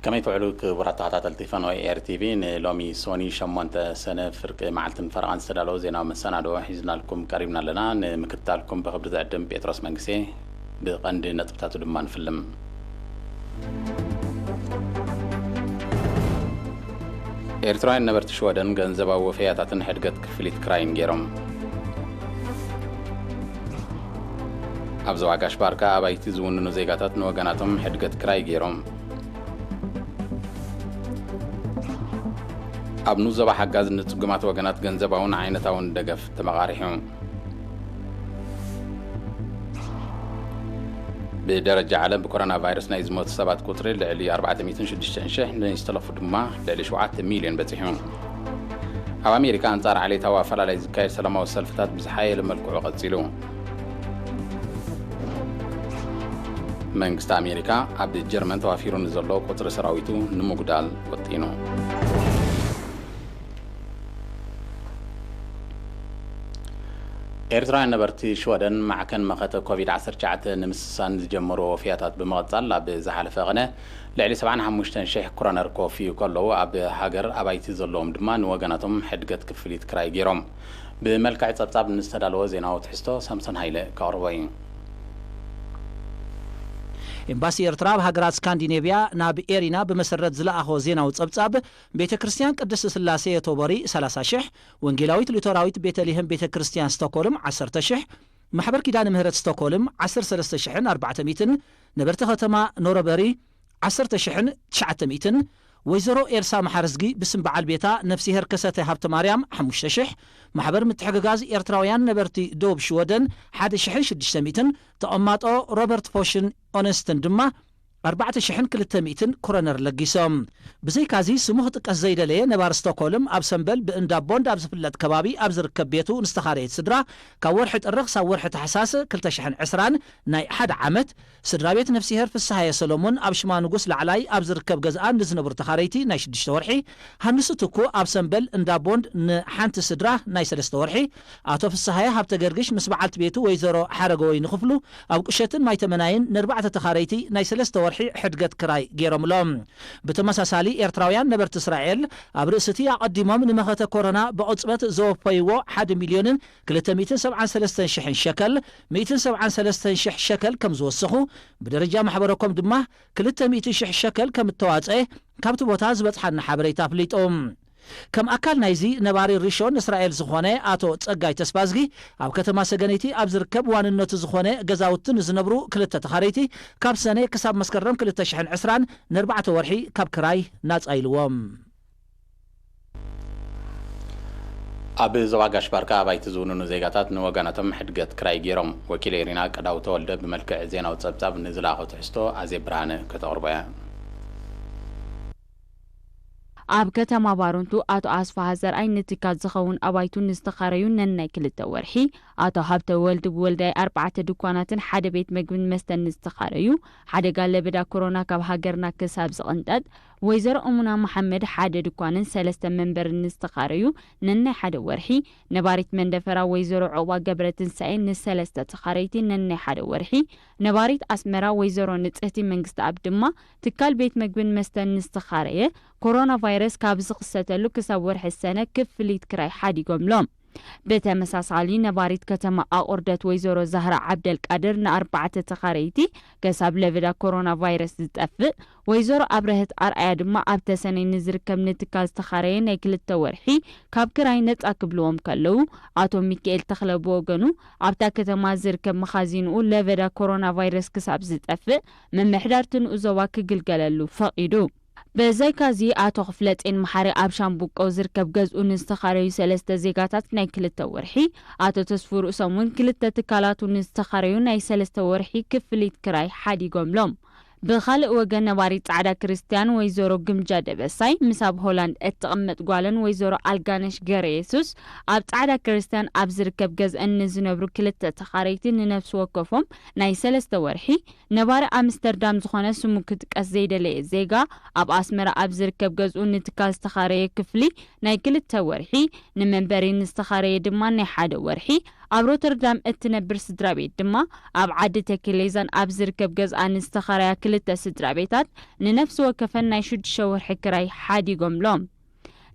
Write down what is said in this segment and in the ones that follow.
ከመይ ትውዕሉ ክቡራት ተኸታተልቲ ፈነወ ኤር ቲቪ? ንሎሚ ሶኒ ሸሞንተ ሰነ ፍርቂ መዓልትን ፈረቓን ዝተዳለወ ዜናዊ መሰናድኦ ሒዝናልኩም ቀሪብና ኣለና። ንምክትታልኩም ብኽብሪ ዝዕድም ጴጥሮስ መንግስቴ። ብቐንዲ ነጥብታቱ ድማ ንፍልም። ኤርትራውያን ነበርቲ ሽወደን ገንዘባዊ ወፈያታትን ሕድገት ክፍሊት ክራይን ገይሮም። ኣብ ዞባ ጋሽ ባርካ ኣባይቲ ዝውንኑ ዜጋታት ንወገናቶም ሕድገት ክራይ ገይሮም። ኣብ ንኡስ ዞባ ሓጋዝ ንጽጉማት ወገናት ገንዘባውን ዓይነታውን ደገፍ ተመቓሪሑ። ብደረጃ ዓለም ብኮሮና ቫይረስ ናይ ዝሞቱ ሰባት ቁጽሪ ልዕሊ ኣርባዕተ ሚእትን ሽዱሽተን ሽሕ፣ ናይ ዝተለፉ ድማ ልዕሊ ሸውዓተ ሚልዮን በጺሑ። ኣብ ኣሜሪካ ኣንጻር ዓሌታዊ ኣፈላላይ ዝካየድ ሰላማዊ ሰልፍታት ብዝሓየለ መልክዑ ቀጺሉ። መንግስቲ ኣሜሪካ ኣብ ጀርመን ተዋፊሩ ንዘሎ ቁጽሪ ሰራዊቱ ንምጉዳል ወጢኑ። ኤርትራውያን ነበርቲ ሽወደን ማዕከን መኸተ ኮቪድ ዓሰርተ ትሽዓተ ንምስሳን ዝጀመርዎ ወፍያታት ብምቕጻል፣ ኣብ ዝሓለፈ ቕነ ልዕሊ ሰብዓን ሓሙሽተን ሽሕ ክሮነር ክወፍዩ ከለዉ፣ ኣብ ሃገር ኣባይቲ ዘለዎም ድማ ንወገናቶም ሕድገት ክፍሊት ክራይ ገይሮም። ብመልክዕ ጸብጻብ ንዝተዳለወ ዜናዊ ትሕዝቶ ሳምሶን ሃይለ ከቕርቦ እዩ። ኤምባሲ ኤርትራ ኣብ ሃገራት ስካንዲኔቭያ ናብ ኤሪና ብመሰረት ዝለኣኾ ዜናዊ ጸብጻብ፣ ቤተ ክርስቲያን ቅድስት ስላሴ ቶቦሪ ሰላሳ ሽሕ፣ ወንጌላዊት ሉተራዊት ቤተልሔም ቤተ ክርስቲያን ስቶኮልም ዓሰርተ ሽሕ፣ ማሕበር ኪዳነ ምህረት ስቶኮልም ዓሰርተ ሰለስተ ሽሕን ኣርባዕተ ሚእትን፣ ነበርቲ ከተማ ኖረበሪ ዓሰርተ ሽሕን ትሽዓተ ሚእትን፣ ወይዘሮ ኤልሳ መሓረዝጊ ብስም በዓል ቤታ ነፍስሄር ከሰተ ሃብተማርያም ሓሙሽተ ሽሕ፣ ማሕበር ምትሕግጋዝ ኤርትራውያን ነበርቲ ዶብ ሽወደን ሓደ ሽሕን ሽዱሽተ ሚእትን፣ ተቐማጦ ሮበርት ፎሽን ኦነስትን ድማ ኣርባዕተ ሽሕን ክልተ ሚእትን ክሮነር ለጊሶም። ብዘይካዚ ስሙ ክጥቀስ ዘይደለየ ነባር ስቶኮልም ኣብ ሰምበል ብእንዳ ቦንድ ኣብ ዝፍለጥ ከባቢ ኣብ ዝርከብ ቤቱ ንዝተኻረየት ስድራ ካብ ወርሒ ጥሪ ክሳብ ወርሒ ታሕሳስ ክልተ ሽሕን ዕስራን ናይ ሓደ ዓመት ስድራ ቤት ነፍስሄር ፍስሃየ ሰሎሞን ኣብ ሽማ ንጉስ ላዕላይ ኣብ ዝርከብ ገዝኣን ንዝነብሩ ተኻረይቲ ናይ ሽዱሽተ ወርሒ፣ ሃንሱ ትኩ ኣብ ሰምበል እንዳ ቦንድ ንሓንቲ ስድራ ናይ ሰለስተ ወርሒ፣ ኣቶ ፍስሃየ ሃብተ ገርግሽ ምስ በዓልቲ ቤቱ ወይዘሮ ሓረገወይኒ ክፍሉ ኣብ ቁሸትን ማይተመናይን ንኣርባዕተ ተኻረይቲ ናይ ሰለስተ ወርሒ ሕድገት ክራይ ገይሮምሎም። ብተመሳሳሊ ኤርትራውያን ነበርቲ እስራኤል ኣብ ርእሲ እቲ ኣቐዲሞም ንመኸተ ኮሮና ብቕጽበት ዘወፈይዎ ሓደ ሚልዮንን ክልተ ሚእትን ሰብዓን ሰለስተን ሽሕን ሸከል፣ ሚእትን ሰብዓን ሰለስተን ሽሕ ሸከል ከም ዝወሰኹ፣ ብደረጃ ማሕበረኮም ድማ ክልተ ሚእቲ ሽሕ ሸከል ከም እተዋጽአ ካብቲ ቦታ ዝበጽሓና ሓበሬታ ኣፍሊጡ። ከም ኣካል ናይዚ፣ ነባሪ ሪሾን እስራኤል ዝኾነ ኣቶ ጸጋይ ተስፋዝጊ፣ ኣብ ከተማ ሰገነይቲ ኣብ ዝርከብ ዋንነቱ ዝኾነ ገዛውቲ ንዝነብሩ ክልተ ተኻረይቲ፣ ካብ ሰነ ክሳብ መስከረም ክልተ ሽሕን ዕስራን ንኣርባዕተ ወርሒ ካብ ክራይ ናጻ ኢልዎም። ኣብ ዞባ ጋሽ ባርካ ኣባይቲ ዝውንኑ ዜጋታት ንወገናቶም ሕድገት ክራይ ገይሮም። ወኪል ኤሪና ቀዳው ተወልደ ብመልክዕ ዜናዊ ጸብጻብ ንዝለኣኾ ትሕዝቶ ኣዜብ ብርሃነ ከተቕርቦ እያ። ኣብ ከተማ ባረንቱ ኣቶ ኣስፍሃ ዘርኣይ ንትካል ዝኸውን ኣባይቱ ንዝተኻረዩ ነናይ ክልተ ወርሒ፣ ኣቶ ሃብተ ወልድ ብወልዳይ ኣርባዕተ ድኳናትን ሓደ ቤት መግብን መስተን ንዝተኻረዩ፣ ሓደጋ ለበዳ ኮሮና ካብ ሃገርና ክሳብ ዝቕንጠጥ፣ ወይዘሮ እሙና መሓመድ ሓደ ድኳንን ሰለስተ መንበርን ንዝተኻረዩ ነናይ ሓደ ወርሒ፣ ነባሪት መንደፈራ ወይዘሮ ዑቕባ ገብረትንሳኤ ንሰለስተ ተኻረይቲ ነናይ ሓደ ወርሒ፣ ነባሪት ኣስመራ ወይዘሮ ንጽህቲ መንግስተኣብ ድማ ትካል ቤት መግብን መስተን ንዝተኻረየ ኮሮና ቫይረስ ካብ ዝኽሰተሉ ክሳብ ወርሒ ሰነ ክፍሊት ክራይ ሓዲጎምሎም። ብተመሳሳሊ ነባሪት ከተማ ኣቑርደት ወይዘሮ ዛህራ ዓብደልቃድር ንኣርባዕተ ተኻረይቲ ከሳብ ለበዳ ኮሮና ቫይረስ ዝጠፍእ፣ ወይዘሮ ኣብረህት ኣርኣያ ድማ ኣብ ተሰነይ ንዝርከብ ንትካል ዝተኻረየ ናይ ክልተ ወርሒ ካብ ክራይ ነጻ ክብልዎም ከለዉ፣ ኣቶ ሚካኤል ተኽለ ብወገኑ ኣብታ ከተማ ዝርከብ መኻዚንኡ ለበዳ ኮሮና ቫይረስ ክሳብ ዝጠፍእ ምምሕዳር እቲ ንኡስ ዞባ ክግልገለሉ ፈቒዱ። ብዘይካዚ ኣቶ ክፍለጼን መሓሪ ኣብ ሻምብቆ ዝርከብ ገዝኡ ንዝተኻረዩ ሰለስተ ዜጋታት ናይ ክልተ ወርሒ፣ ኣቶ ተስፉ ርእሶም እውን ክልተ ትካላቱ ንዝተኻረዩ ናይ ሰለስተ ወርሒ ክፍሊት ክራይ ሓዲጎምሎም። ብኻልእ ወገን ነባሪት ጻዕዳ ክርስትያን ወይዘሮ ግምጃ ደበሳይ ምስ ኣብ ሆላንድ እትቕመጥ ጓለን ወይዘሮ ኣልጋነሽ ገረየሱስ ኣብ ጻዕዳ ክርስትያን ኣብ ዝርከብ ገዝአን ንዝነብሩ ክልተ ተኻረይቲ ንነፍሲ ወከፎም ናይ ሰለስተ ወርሒ፣ ነባሪ ኣምስተርዳም ዝኾነ ስሙ ክጥቀስ ዘይደለየ ዜጋ ኣብ ኣስመራ ኣብ ዝርከብ ገዝኡ ንትካል ዝተኻረየ ክፍሊ ናይ ክልተ ወርሒ፣ ንመንበሪ ንዝተኻረየ ድማ ናይ ሓደ ወርሒ፣ ኣብ ሮተርዳም እትነብር ስድራ ቤት ድማ፣ ኣብ ዓዲ ተክሌዛን ኣብ ዝርከብ ገዝኣ ንዝተኻረያ ክልተ ስድራ ቤታት፣ ንነፍሲ ወከፈን ናይ ሽዱሽተ ወርሒ ክራይ ሓዲጎምሎም።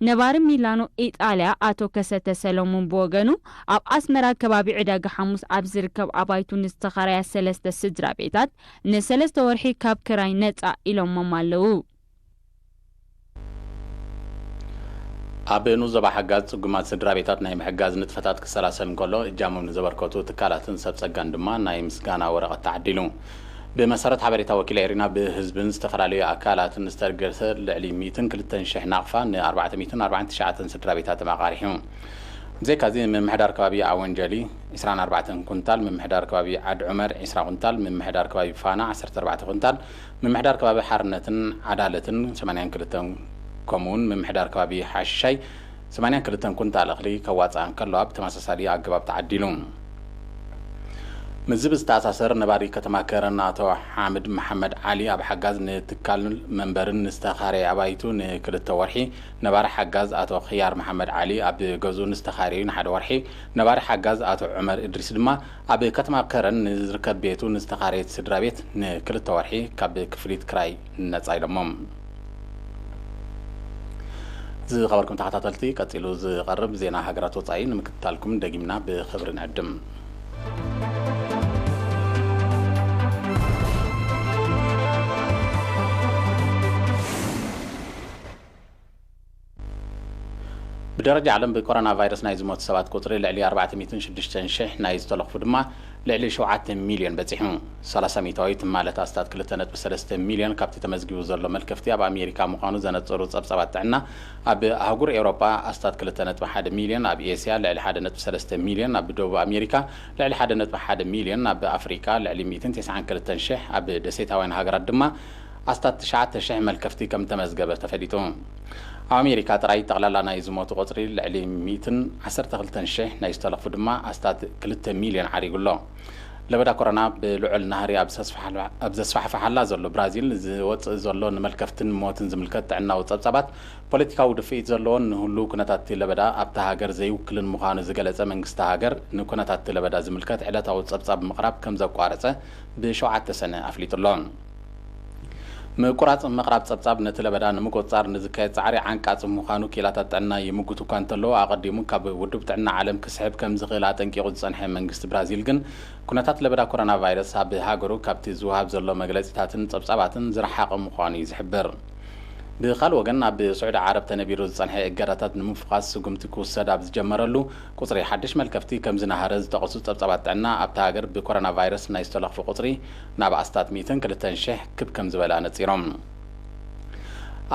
ነባሪ ሚላኖ ኢጣልያ ኣቶ ከሰተ ሰሎሞን ብወገኑ፣ ኣብ ኣስመራ ከባቢ ዕዳጋ ሓሙስ ኣብ ዝርከብ ኣባይቱ ንዝተኻረያ ሰለስተ ስድራ ቤታት ንሰለስተ ወርሒ ካብ ክራይ ነጻ ኢሎሞም ኣለዉ። ኣብ ንኡስ ዞባ ሓጋዝ ጽጉማት ስድራ ቤታት ናይ ምሕጋዝ ንጥፈታት ክሰላሰል እንከሎ፣ እጃሞም ንዘበርከቱ ትካላትን ሰብ ጸጋን ድማ ናይ ምስጋና ወረቐት ተዓዲሉ። ብመሰረት ሓበሬታ ወኪል ኤሪና፣ ብህዝብን ዝተፈላለዩ ኣካላትን ዝተለገሰ ልዕሊ ሚእትን ክልተን ሽሕ ናቕፋ ን ኣርባዕተ ሚእትን ኣርባዓን ትሽዓተን ስድራ ቤታት ኣቃሪሑ። ብዘይካዚ፣ ምምሕዳር ከባቢ ኣወንጀሊ ዕስራን ኣርባዕተን ኩንታል፣ ምምሕዳር ከባቢ ዓድ ዑመር ዕስራ ኩንታል፣ ምምሕዳር ከባቢ ፋና ዓሰርተ ኣርባዕተ ኩንታል፣ ምምሕዳር ከባቢ ሓርነትን ዓዳለትን ሰማንያን ክልተን፣ ከምኡውን ምምሕዳር ከባቢ ሓሽሻይ ሰማንያን ክልተን ኩንታል እኽሊ ከዋፅኣ እንከለዋ፣ ብተመሳሳሊ ኣገባብ ተዓዲሉ። ምስዚ ብዝተኣሳሰር፣ ነባሪ ከተማ ከረን ኣቶ ሓምድ መሓመድ ዓሊ፣ ኣብ ሓጋዝ ንትካል መንበርን ንዝተኻረየ ኣባይቱ ንክልተ ወርሒ፣ ነባሪ ሓጋዝ ኣቶ ኽያር መሓመድ ዓሊ፣ ኣብ ገዝኡ ንዝተኻረዩ ንሓደ ወርሒ፣ ነባሪ ሓጋዝ ኣቶ ዑመር እድሪስ ድማ፣ ኣብ ከተማ ከረን ንዝርከብ ቤቱ ንዝተኻረየት ስድራ ቤት ንክልተ ወርሒ ካብ ክፍሊት ክራይ ነጻ ኢሎሞም። ዝኸበርኩም ተኸታተልቲ፣ ቀጺሉ ዝቐርብ ዜና ሃገራት ወጻኢ ንምክትታልኩም ደጊምና ብኽብሪ ንዕድም። ብደረጃ ዓለም ብኮሮና ቫይረስ ናይ ዝሞቱ ሰባት ቁጽሪ ልዕሊ ኣርባዕተ ሚእትን ሽዱሽተን ሽሕ፣ ናይ ዝተለኽፉ ድማ ልዕሊ ሸውዓተ ሚልዮን በጺሑ። ሰላሳ ሚእታዊት፣ ማለት ኣስታት ክልተ ነጥቢ ሰለስተ ሚልዮን፣ ካብቲ ተመዝጊቡ ዘሎ መልከፍቲ ኣብ ኣሜሪካ ምዃኑ ዘነጽሩ ጸብጻባት ጥዕና፣ ኣብ ኣህጉር ኤውሮጳ ኣስታት ክልተ ነጥቢ ሓደ ሚልዮን፣ ኣብ ኤስያ ልዕሊ ሓደ ነጥቢ ሰለስተ ሚልዮን፣ ኣብ ደቡብ ኣሜሪካ ልዕሊ ሓደ ነጥቢ ሓደ ሚልዮን፣ ኣብ ኣፍሪቃ ልዕሊ ሚእትን ተስዓን ክልተን ሽሕ፣ ኣብ ደሴታውያን ሃገራት ድማ ኣስታት ትሽዓተ ሽሕ መልከፍቲ ከም ተመዝገበ ተፈሊጡ። ኣብ ኣሜሪካ ጥራይ ጠቕላላ ናይ ዝሞቱ ቁጽሪ ልዕሊ ሚእትን ዓሰርተ ክልተን ሽሕ፣ ናይ ዝተለኽፉ ድማ ኣስታት ክልተ ሚልዮን ዓሪጉ ኣሎ። ለበዳ ኮሮና ብልዑል ናህሪ ኣብ ዘስፋሕፋ-፣ ኣብ ዘስፋሕፍሓላ ዘሎ ብራዚል፣ ዝወጽእ ዘሎ ንመልከፍትን ሞትን ዝምልከት ጥዕናዊ ጸብጻባት፣ ፖለቲካዊ ድፍኢት ዘለዎን ንህሉው ኩነታት እቲ ለበዳ ኣብታ ሃገር ዘይውክልን ምዃኑ ዝገለጸ መንግስቲ ሃገር፣ ንኩነታት እቲ ለበዳ ዝምልከት ዕለታዊ ጸብጻብ ምቕራብ ከም ዘቋረጸ ብሸውዓተ ሰነ ኣፍሊጡ ኣሎ። ምቁራጽ ምቕራብ ጸብጻብ ነቲ ለበዳ ንምቁጽጻር ንዝካየድ ጻዕሪ ዓንቃጺ ምዃኑ ክኢላታት ጥዕና ይምጉቱ እኳ እንተለዉ፣ ኣቐዲሙ ካብ ውድብ ጥዕና ዓለም ክስሕብ ከም ዝኽእል ኣጠንቂቑ ዝጸንሐ መንግስቲ ብራዚል ግን፣ ኩነታት ለበዳ ኮሮና ቫይረስ ኣብ ሃገሩ ካብቲ ዝወሃብ ዘሎ መግለጺታትን ጸብጻባትን ዝረሓቐ ምዃኑ እዩ ዝሕብር። ብኻልእ ወገን፣ ኣብ ስዑዲ ዓረብ ተነቢሩ ዝጸንሐ እገዳታት ንምፍዃስ ስጉምቲ ክውሰድ ኣብ ዝጀመረሉ፣ ቁጽሪ ሓድሽ መልከፍቲ ከም ዝነሃረ ዝጠቐሱ ጸብጻባት ጥዕና፣ ኣብታ ሃገር ብኮሮና ቫይረስ ናይ ዝተለኽፉ ቁጽሪ ናብ ኣስታት ሚእትን ክልተን ሽሕ ክብ ከም ዝበለ ኣነጺሮም።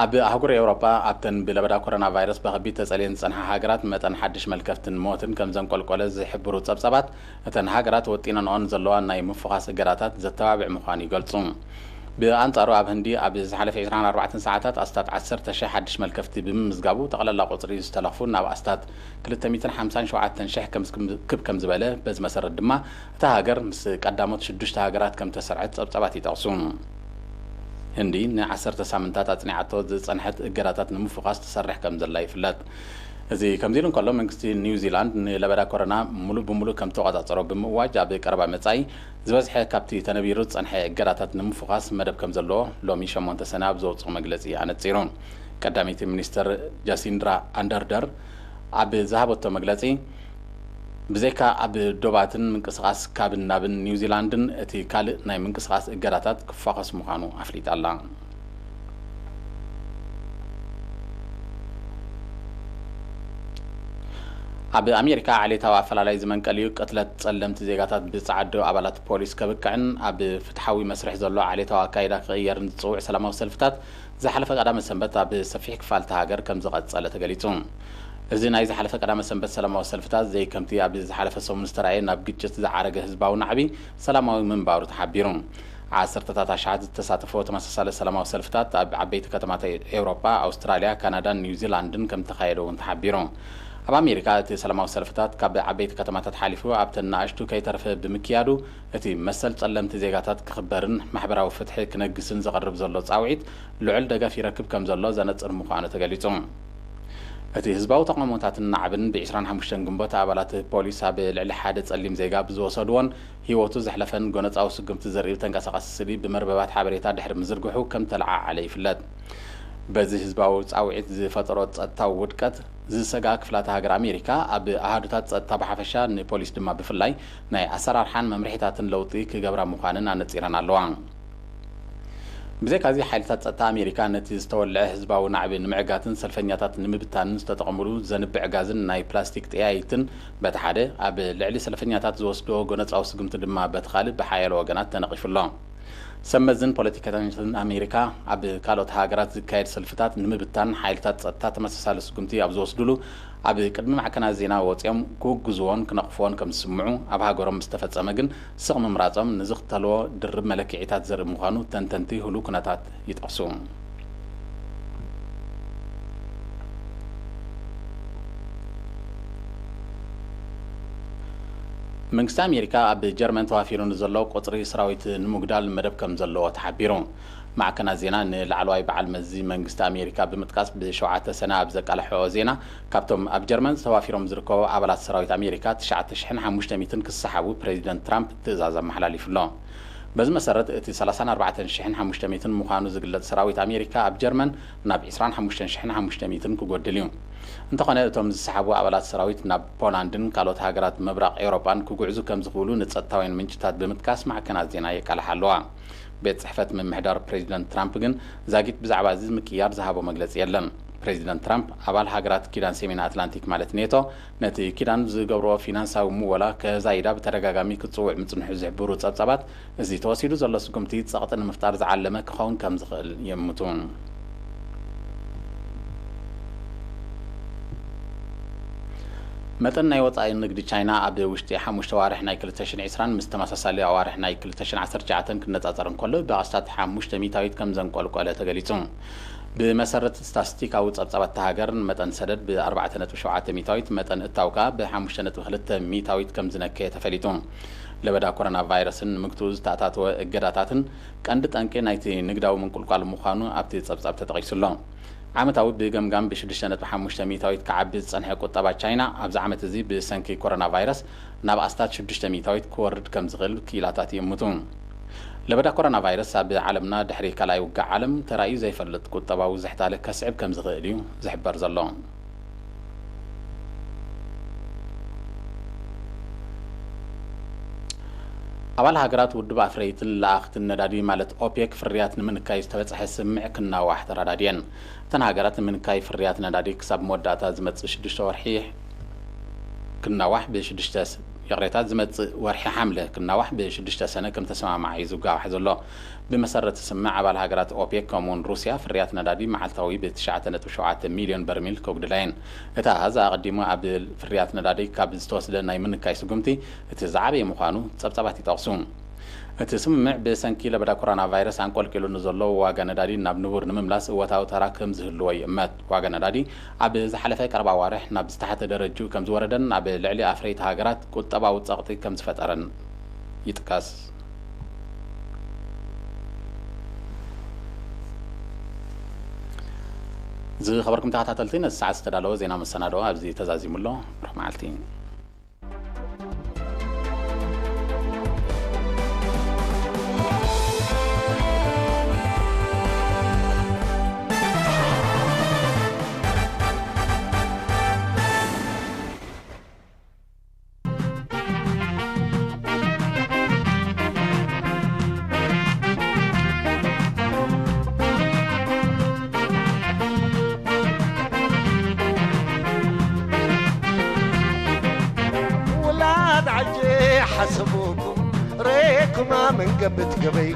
ኣብ ኣህጉር ኤውሮጳ፣ ኣብተን ብለበዳ ኮሮና ቫይረስ ብኸቢድ ተጸልየን ዝጸንሓ ሃገራት፣ መጠን ሓድሽ መልከፍትን ሞትን ከም ዘንቆልቆለ ዝሕብሩ ጸብጻባት፣ እተን ሃገራት ወጢነንኦን ዘለዋን ናይ ምፍዃስ እገዳታት ዘተባብዕ ምዃኑ ይገልጹ። ብኣንጻሩ፣ ኣብ ህንዲ ኣብ ዝሓለፈ ዕስራን ኣርባዕተን ሰዓታት ኣስታት ዓሰርተ ሽሕ ሓድሽ መልከፍቲ ብምምዝጋቡ፣ ጠቕላላ ቁጽሪ ዝተለኽፉ ናብ ኣስታት ክልተ ሚእትን ሓምሳን ሸውዓተን ሽሕ ከም፣ ክብ ከም ዝበለ፣ በዚ መሰረት ድማ እታ ሃገር ምስ ቀዳሞት ሽዱሽተ ሃገራት ከም ተሰርዐት ጸብጻባት ይጠቕሱ። ህንዲ ንዓሰርተ ሳምንታት ኣጽኒዓቶ ዝጸንሐት እገዳታት ንምፍዃስ ትሰርሕ ከም ዘላ ይፍለጥ። እዚ ከምዚ ኢሉ እንከሎ፣ መንግስቲ ኒውዚላንድ ንለበዳ ኮሮና ሙሉእ ብሙሉእ ከም ተቆጻጸሮ ብምእዋጅ፣ ኣብ ቀረባ መጻኢ ዝበዝሐ ካብቲ ተነቢሩ ዝጸንሐ እገዳታት ንምፍዃስ መደብ ከም ዘለዎ ሎሚ ሸሞንተ ሰነ ኣብ ዘውጽኦ መግለጺ ኣነጺሩ። ቀዳመይቲ ሚኒስተር ጃሲንድራ ኣንደርደር ኣብ ዝሃበቶ መግለጺ፣ ብዘይካ ኣብ ዶባትን ምንቅስቓስ ካብን ናብን ኒውዚላንድን፣ እቲ ካልእ ናይ ምንቅስቓስ እገዳታት ክፋኾስ ምዃኑ ኣፍሊጣ ኣላ። ኣብ ኣሜሪካ፣ ዓሌታዊ ኣፈላላይ ዝመንቀል እዩ። ቅትለት ጸለምቲ ዜጋታት ብጸዓዱ ኣባላት ፖሊስ ከብቅዕን ኣብ ፍትሓዊ መስርሕ ዘሎ ዓሌታዊ ኣካይዳ ክቕየርን ዝጽውዕ ሰላማዊ ሰልፍታት ዝሓለፈ ቀዳመ ሰንበት ኣብ ሰፊሕ ክፋል እታ ሃገር ከም ዝቐጸለ ተገሊጹ። እዚ ናይ ዝሓለፈ ቀዳመ ሰንበት ሰላማዊ ሰልፍታት፣ ዘይከምቲ ኣብ ዝሓለፈ ሰሙን ዝተራእየ፣ ናብ ግጭት ዝዓረገ ህዝባዊ ናዕቢ ሰላማዊ ምንባሩ ተሓቢሩ። ዓሰርተታት ኣሽሓት ዝተሳተፎ ተመሳሳሊ ሰላማዊ ሰልፍታት ኣብ ዓበይቲ ከተማታት ኤውሮጳ፣ ኣውስትራልያ፣ ካናዳን ኒውዚላንድን ከም ተኻየደ እውን ተሓቢሩ። ኣብ ኣሜሪካ፣ እቲ ሰላማዊ ሰልፍታት ካብ ዓበይቲ ከተማታት ሓሊፉ ኣብተን ንኣሽቱ ከይተረፈ ብምክያዱ፣ እቲ መሰል ጸለምቲ ዜጋታት ክኽበርን ማሕበራዊ ፍትሒ ክነግስን ዝቐርብ ዘሎ ጻውዒት ልዑል ደገፍ ይረክብ ከም ዘሎ ዘነጽር ምዃኑ ተገሊጹ። እቲ ህዝባዊ ተቓውሞታትን ናዕብን ብ ዕስራን ሓሙሽተን ግንቦት ኣባላት ፖሊስ ኣብ ልዕሊ ሓደ ጸሊም ዜጋ ብዝወሰድዎን ህይወቱ ዘሕለፈን ጎነጻዊ ስጉምቲ ዘርእዩ ተንቀሳቓሲ ስእሊ ብመርበባት ሓበሬታ ድሕሪ ምዝርግሑ ከም ተለዓዓለ ይፍለጥ። በዚ ህዝባዊ ጻውዒት ዝፈጠሮ ጸጥታዊ ውድቀት ዝሰግኣ ክፍላተ ሃገር ኣሜሪካ ኣብ ኣሃዱታት ጸጥታ ብሓፈሻ ንፖሊስ ድማ ብፍላይ ናይ ኣሰራርሓን መምርሒታትን ለውጢ ክገብራ ምዃነን ኣነጺረን ኣለዋ። ብዘይካዚ ሓይልታት ጸጥታ ኣሜሪካ ነቲ ዝተወልዐ ህዝባዊ ናዕቢ ንምዕጋትን ሰልፈኛታት ንምብታንን ዝተጠቐምሉ ዘንብዕ ጋዝን ናይ ፕላስቲክ ጠያይትን በቲ ሓደ ኣብ ልዕሊ ሰልፈኛታት ዝወስድዎ ጎነጻዊ ስጉምቲ ድማ በቲ ካልእ ብሓያሎ ወገናት ተነቒፉ ኣሎ። ሰብ መዝን ፖለቲከኛታትን ኣሜሪካ ኣብ ካልኦት ሃገራት ዝካየድ ሰልፍታት ንምብታን ሓይልታት ጸጥታ ተመሳሳሊ ስጉምቲ ኣብ ዝወስድሉ ኣብ ቅድሚ ማዕከናት ዜና ወጺኦም ክውግዝዎን ክነቕፍዎን ከም ዝስምዑ ኣብ ሃገሮም ምስ ተፈጸመ ግን ስቕ ምምራጾም ንዝኽተልዎ ድርብ መለክዒታት ዘርኢ ምዃኑ ተንተንቲ ህሉው ኩነታት ይጠቕሱ። መንግስቲ ኣሜሪካ ኣብ ጀርመን ተዋፊሩ ንዘሎ ቁጽሪ ሰራዊት ንምጉዳል መደብ ከም ዘለዎ ተሓቢሩ። ማዕከናት ዜና ንላዕለዋይ በዓል መዚ መንግስቲ ኣሜሪካ ብምጥቃስ ብሸውዓተ ሰነ ኣብ ዘቃልሐኦ ዜና ካብቶም ኣብ ጀርመን ተዋፊሮም ዝርከቡ ኣባላት ሰራዊት ኣሜሪካ ትሽዓተ ሽሕን ሓሙሽተ ሚእትን ክሰሓቡ ፕሬዚደንት ትራምፕ ትእዛዝ ኣመሓላሊፉ ኣሎ። በዚ መሰረት እቲ ሰላሳን ኣርባዕተን ሽሕን ሓሙሽተ ሚእትን ምዃኑ ዝግለጽ ሰራዊት ኣሜሪካ ኣብ ጀርመን ናብ ዕስራን ሓሙሽተን ሽሕን ሓሙሽተ ሚእትን ክጎድል እዩ። እንተኾነ እቶም ዝሰሓቡ ኣባላት ሰራዊት ናብ ፖላንድን ካልኦት ሃገራት ምብራቕ ኤውሮጳን ክጉዕዙ ከም ዝኽእሉ ንጸጥታውያን ምንጭታት ብምጥቃስ ማዕከናት ዜና የቃልሓ ኣለዋ። ቤት ጽሕፈት ምምሕዳር ፕሬዚደንት ትራምፕ ግን ዛጊት ብዛዕባ እዚ ምቅያር ዝሃቦ መግለጺ የለን። ፕሬዚደንት ትራምፕ ኣባል ሃገራት ኪዳን ሰሜን ኣትላንቲክ ማለት ኔቶ ነቲ ኪዳን ዝገብርዎ ፊናንሳዊ ምወላ ከዛይዳ ብተደጋጋሚ ክጽውዕ ምጽንሑ ዝሕብሩ ጸብጻባት፣ እዚ ተወሲዱ ዘሎ ስጉምቲ ጸቕጢ ንምፍጣር ዝዓለመ ክኸውን ከም ዝኽእል የምቱ። መጠን ናይ ወጻኢ ንግዲ ቻይና ኣብ ውሽጢ ሓሙሽተ ኣዋርሕ ናይ ክልተ ሽሕን ዕስራን ምስ ተመሳሳሊ ኣዋርሕ ናይ ክልተ ሽሕን ዓሰርተ ትሽዓተን ክነጻጸር እንከሎ ብኣስታት ሓሙሽተ ሚእታዊት ከም ዘንቆልቆለ ተገሊጹ። ብመሰረት ስታስቲካዊ ጸብጻባት እታ ሃገር፣ መጠን ሰደድ ብ ኣርባዕተ ነጥቢ ሸውዓተ ሚእታዊት፣ መጠን እታው ከኣ ብ ሓሙሽተ ነጥቢ ክልተ ሚእታዊት ከም ዝነከየ ተፈሊጡ። ለበዳ ኮሮና ቫይረስን ንምግትኡ ዝተኣታተወ እገዳታትን ቀንዲ ጠንቂ ናይቲ ንግዳዊ ምንቁልቋል ምዃኑ ኣብቲ ጸብጻብ ተጠቒሱ ኣሎ። ዓመታዊ ብገምጋም ብሽዱሽተ ነጥቢ ሓሙሽተ ሚእታዊት ክዓቢ ዝጸንሐ ቁጠባ ቻይና፣ ኣብዚ ዓመት እዚ ብሰንኪ ኮሮና ቫይረስ ናብ ኣስታት ሽዱሽተ ሚእታዊት ክወርድ ከም ዝኽእል ክኢላታት ይእምቱ። ለበዳ ኮሮና ቫይረስ ኣብ ዓለምና ድሕሪ ካልኣይ ውግእ ዓለም ተራእዩ ዘይፈልጥ ቁጠባዊ ዝሕታለ ከስዕብ ከም ዝኽእል እዩ ዝሕበር ዘሎ። ኣባል ሃገራት ውድብ ኣፍረይትን ለኣኽትን ነዳዲ ማለት ኦፔክ ፍርያት ንምንካይ ዝተበጽሐ ስምምዕ ክናዋሕ ተረዳድየን። እተን ሃገራት ንምንካይ ፍርያት ነዳዲ ክሳብ መወዳእታ ዝመጽእ ሽዱሽተ ወርሒ ክናዋሕ ብሽዱሽተ ስ-፣ ይቕሬታ፣ ዝመጽእ ወርሒ ሓምለ ክናዋሕ ብሽዱሽተ ሰነ ከም ተሰማማዕ እዩ ዝጋዋሕ ዘሎ። ብመሰረት ስምምዕ ኣባል ሃገራት ኦፔክ ከምኡውን ሩስያ ፍርያት ነዳዲ መዓልታዊ ብትሽዓተ ነጥቢ ሸውዓተ ሚልዮን በርሚል ከጉድላ እየን። እቲ ኣሃዝ ኣቐዲሙ ኣብ ፍርያት ነዳዲ ካብ ዝተወስደ ናይ ምንካይ ስጉምቲ እቲ ዝዓበየ ምዃኑ ጸብጻባት ይጠቕሱ። እቲ ስምምዕ ብሰንኪ ለበዳ ኮሮና ቫይረስ ኣንቆልቂሉ ንዘሎ ዋጋ ነዳዲ ናብ ንቡር ንምምላስ እወታዊ ተራ ከም ዝህልዎ ይእመት። ዋጋ ነዳዲ ኣብ ዝሓለፈ ቀረባ ኣዋርሕ ናብ ዝተሓተ ደረጅኡ ከም ዝወረደን ኣብ ልዕሊ ኣፍረይቲ ሃገራት ቁጠባዊ ጸቕጢ ከም ዝፈጠረን ይጥቀስ። ዝኸበርኩም ተኸታተልቲ፣ ነዚ ሰዓት ዝተዳለወ ዜና መሰናድኦ ኣብዚ ተዛዚሙ ኣሎ። ብሩኽ መዓልቲ። ውላድ ዓጀ ሓሰብኩም ሬኩማ መንገብት ገበይ